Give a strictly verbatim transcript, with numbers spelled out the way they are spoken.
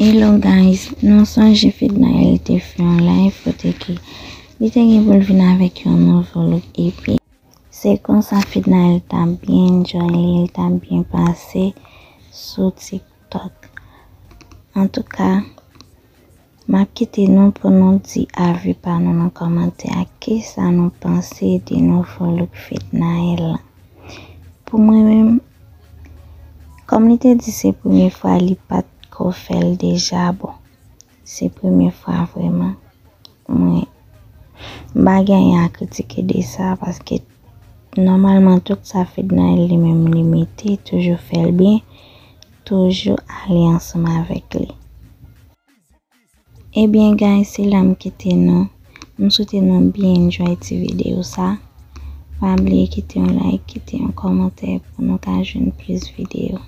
Hello guys, nou sonje Fednaelle te fè yon live kote ke li te gen pou l vin avèk yon nouvo look epi se konsa Fednaelle t ap byen enjoy li, li t ap byen pase sou TikTok. Antouka, m ap kite nou pou nou di avi pa nou nan kòmantè a, kisa nou panse de nouvo look Fednaelle lan. Pou mwen menm, kòm li te di se premye fwa, li pa t ko fè l deja, bon, se premye fwa vrèman. Mwen, m pa gen anyen a kritike de sa, paske nòmalman tout sa Fednaelle li menm li mete, toujou fè l byen, toujou ale ansanm avèk li. Ebyen guys, se la m kite nou. M swete nou byen enjoy ti videyo sa. Pa bliye kite yon like, kite yon kòmantè pou nou ka jwenn plis videyo.